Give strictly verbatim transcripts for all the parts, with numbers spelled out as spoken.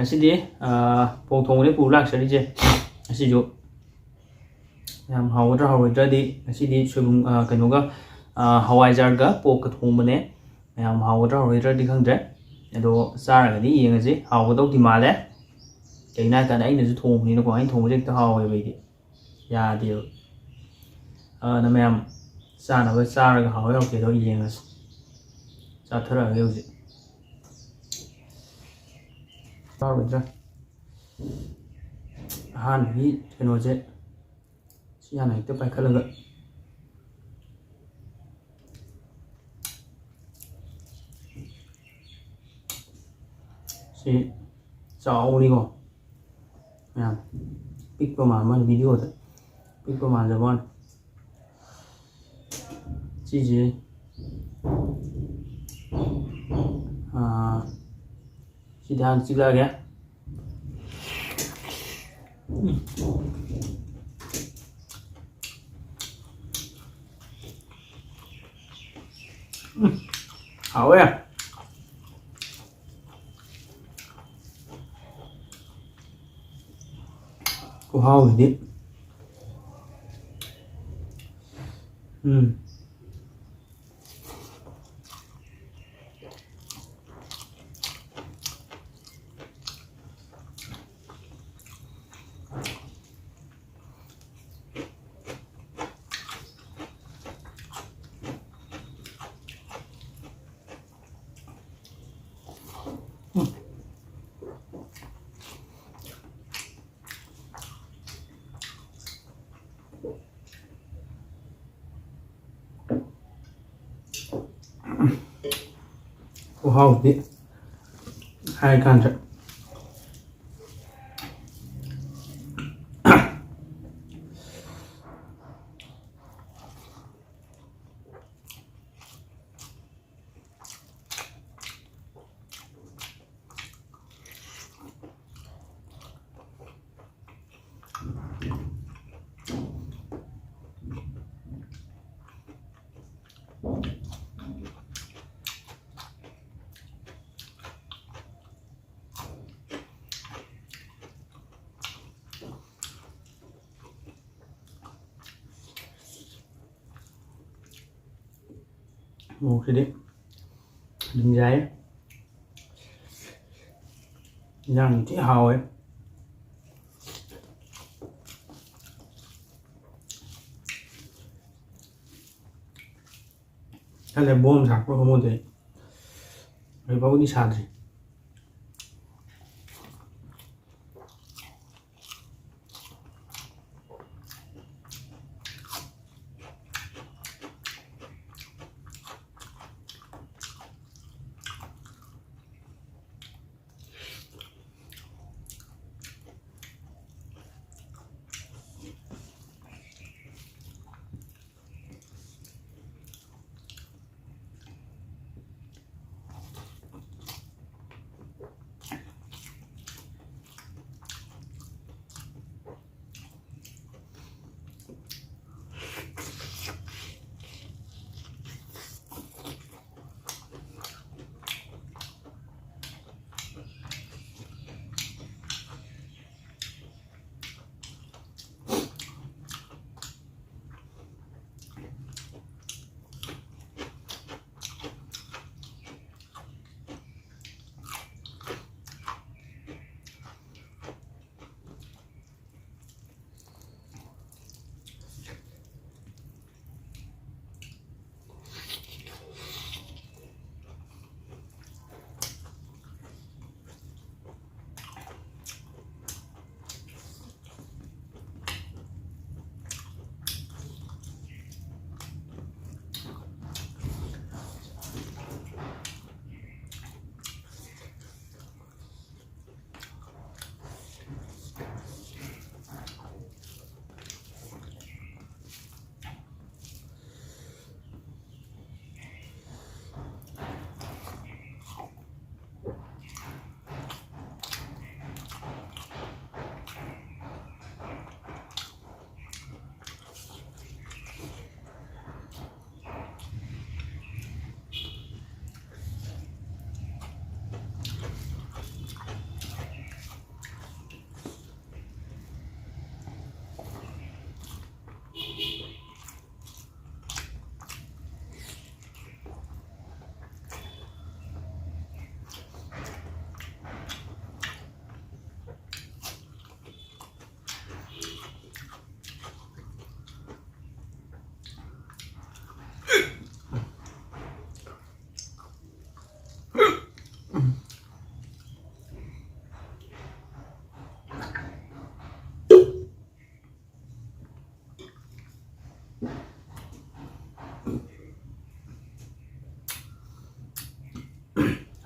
ꯉꯁꯤꯗꯤ, ꯑ, ꯄꯣꯛ ꯊꯣꯡꯕꯅꯦ ꯄꯨꯔ ꯂꯥꯛꯆꯔꯤꯁꯦ꯫ ꯉꯁꯤꯁꯨ ꯌꯥꯝ ꯍꯥꯎꯒꯗ꯭ꯔꯥ ꯍꯥꯎꯔꯣꯏꯗ꯭ꯔꯗꯤ, ꯉꯁꯤꯗꯤ ꯁꯣꯏꯕꯨꯝ, ꯑ, ꯀꯩꯅꯣꯒ, ꯑ, ꯍꯋꯥꯏꯖꯥꯔꯒ ꯄꯣꯛꯀ ꯊꯣꯡꯕꯅꯦ꯫ ꯃꯌꯥꯝ ꯍꯥꯎꯒꯗ꯭ꯔꯥ ꯍꯥꯎꯔꯣꯏꯗ꯭ꯔꯗꯤ ꯈꯪꯗ꯭ꯔꯦ, ꯑꯗꯣ ꯆꯥꯔꯒꯗꯤ ꯌꯦꯡꯉꯁꯤ꯫ ꯍꯥꯎꯒꯗꯧꯗꯤ ꯃꯥꯜꯂꯦ꯫ ꯀꯩꯒꯤꯅꯣ ꯍꯥꯏ ꯀꯥꯟꯗ ꯑꯩꯅꯁꯨ ꯊꯣꯡꯕꯅꯤꯅꯀꯣ, ꯑꯩꯅ ꯊꯣꯡꯕꯁꯦ ꯍꯦꯛꯇ ꯍꯥꯎꯋꯦꯕ ꯑꯩꯗꯤ꯫ ꯌꯥꯗꯦꯕ꯫ ꯑꯗꯨꯅ ꯃꯌꯥꯝ ꯆꯥꯅꯕ ꯆꯥꯔꯒ ꯍꯥꯎꯋꯦ ꯍꯥꯎꯇꯦꯗꯣ ꯌꯦꯡꯉꯁꯤ꯫ ꯆꯥꯊꯔꯛꯑꯒꯦ ꯍꯧꯖꯤꯛ꯫ ꯆꯥꯔꯣꯏꯗ꯭ꯔꯥ? ꯑꯍꯥꯟꯕꯒꯤ ꯀꯩꯅꯣꯁꯦ ꯁꯤ ꯍꯥꯟꯅ ꯍꯦꯛꯇ ꯄꯥꯏꯈꯠꯂꯒ꯫ ꯁꯤ ꯆꯥꯎꯕꯅꯤꯀꯣ꯫ ꯃꯌꯥꯝ ꯄꯤꯛꯄ ꯃꯥꯟꯕ ꯋꯥꯅꯤ, ꯚꯤꯗꯤꯑꯣꯗ ꯄꯤꯛꯄ ꯃꯥꯟꯖꯕ ꯋꯥꯅꯤ꯫ ꯁꯤꯁꯦ, ꯑꯥ, ꯁꯤꯗꯤ ꯍꯥꯟꯅ ꯆꯤꯛꯂꯛꯑꯒꯦ꯫ ꯎꯝ꯫ ꯎꯝ꯫ ꯍꯥꯎꯋꯦ꯫ ꯈꯨꯍꯥꯎꯁꯤꯗꯤ꯫ ꯎꯝ꯫ ꯈꯨꯍꯥꯎꯗꯤ ꯍꯥꯏ ꯀꯥꯟꯗ꯫ ꯃꯣꯔꯣꯛꯁꯤꯗꯤ ꯑꯗꯨꯝ ꯌꯥꯏ꯫ ꯏꯟꯖꯥꯡ ꯊꯤ ꯍꯥꯎꯋꯦ꯫ ꯈꯜꯂꯦ ꯕꯣꯝ ꯁꯥꯔꯛꯄ ꯈꯪꯍꯧꯗꯦ꯫ ꯍꯧꯖꯤꯛ ꯐꯥꯎꯕꯗꯤ ꯁꯥꯗ꯭ꯔꯤ꯫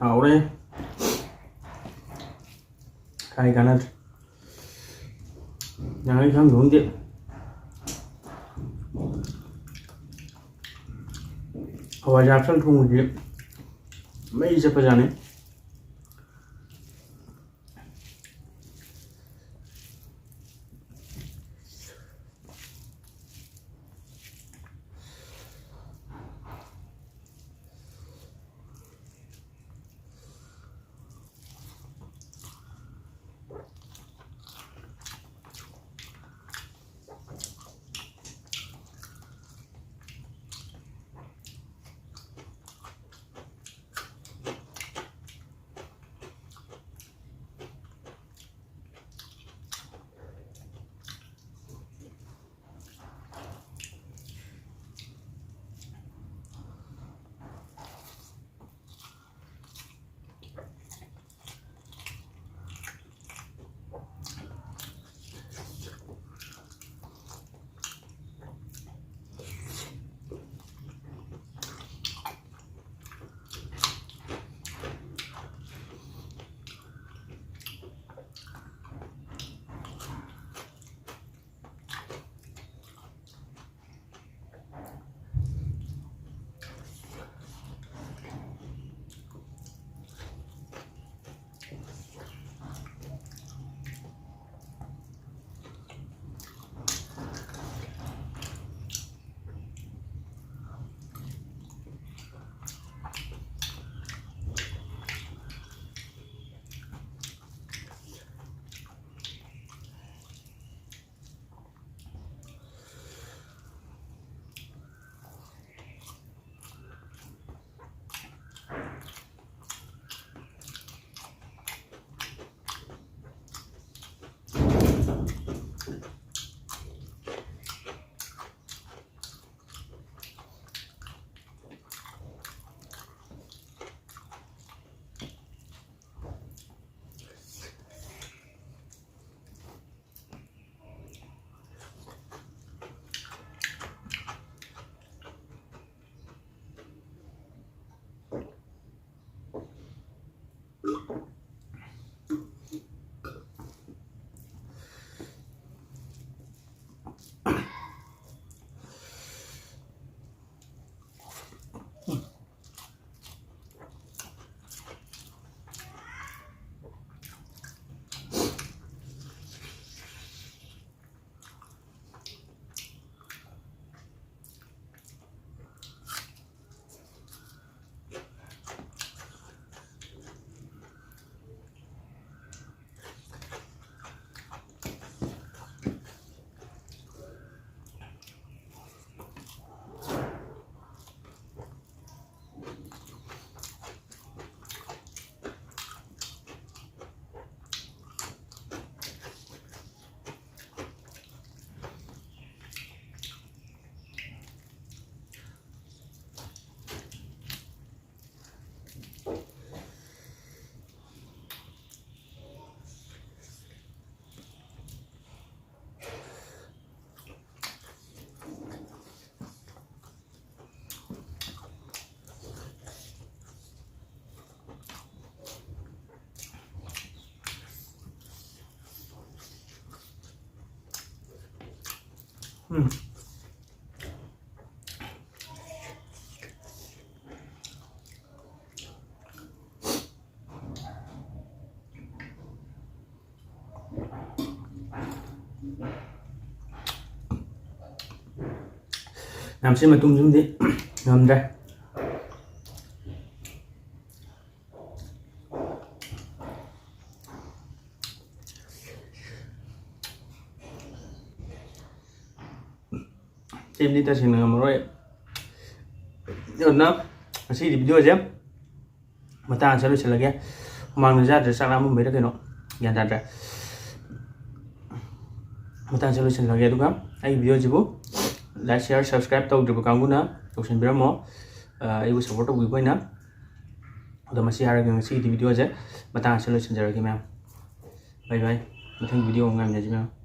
ꯍꯥꯎꯔꯦ꯫ ꯍꯥꯏ ꯀꯥꯟꯅꯗ꯭ꯔꯦ꯫ ꯌꯥꯔꯦ, ꯈꯪꯗꯦ, ꯈꯪꯗꯦ꯫ ꯍꯋꯥꯏꯖꯥꯔ ꯈꯔ ꯊꯣꯡꯕꯗꯤ ꯃꯩ ꯆꯠꯄꯖꯥꯠꯅꯤ꯫ ꯎꯝ꯫ ꯌꯥꯝ ꯁꯤ ꯃꯇꯨꯝꯁꯤꯃꯗꯤ ꯉꯝꯗ꯭ꯔꯦ꯫ ꯁꯤꯃꯗꯤ ꯇꯁꯦꯡꯅ ꯉꯝꯃꯔꯣꯏ꯫ ꯑꯗꯨꯅ ꯉꯁꯤꯒꯤ ꯚꯤꯗꯤꯑꯣꯁꯦ ꯃꯇꯥꯡ ꯑꯁꯤꯗ ꯂꯣꯏꯁꯤꯜꯂꯒꯦ꯫ ꯍꯨꯃꯥꯡꯅ ꯌꯥꯗ꯭ꯔꯦ, ꯆꯥꯛ ꯂꯥꯝꯃꯝꯕꯩꯔ ꯀꯩꯅꯣ, ꯒ꯭ꯌꯥꯟ ꯇꯥꯗ꯭ꯔꯦ꯫ ꯃꯇꯥꯡ ꯑꯁꯤꯗ ꯂꯣꯏꯁꯤꯜꯂꯒꯦ꯫ ꯑꯗꯨꯒ ꯑꯩꯒꯤ ꯚꯤꯗꯤꯑꯣꯁꯤꯕꯨ like, share, subscribe ꯇꯧꯗ꯭ꯔꯤꯕ ꯀꯥꯡꯕꯨꯅ ꯇꯧꯁꯤꯟꯕꯤꯔꯝꯃꯣ꯫ ꯑ, ꯑꯩꯕꯨ support ꯇꯧꯕꯤꯕ ꯑꯣꯏꯅ꯫ ꯑꯗꯣ ꯃꯁꯤ ꯍꯥꯏꯔꯒ ꯉꯁꯤꯒꯤꯗꯤ ꯚꯤꯗꯤꯑꯣꯁꯦ ꯃꯇꯥꯡ ꯑꯁꯤꯗ ꯂꯣꯏꯁꯤꯟꯖꯔꯒꯦ ꯃꯌꯥꯝ꯫ Bye bye꯫ ꯃꯊꯪ ꯚꯤꯗꯤꯑꯣ ꯑꯃꯨꯛ ꯉꯥꯏꯃꯤꯟꯅꯁꯤ ꯃꯌꯥꯝ꯫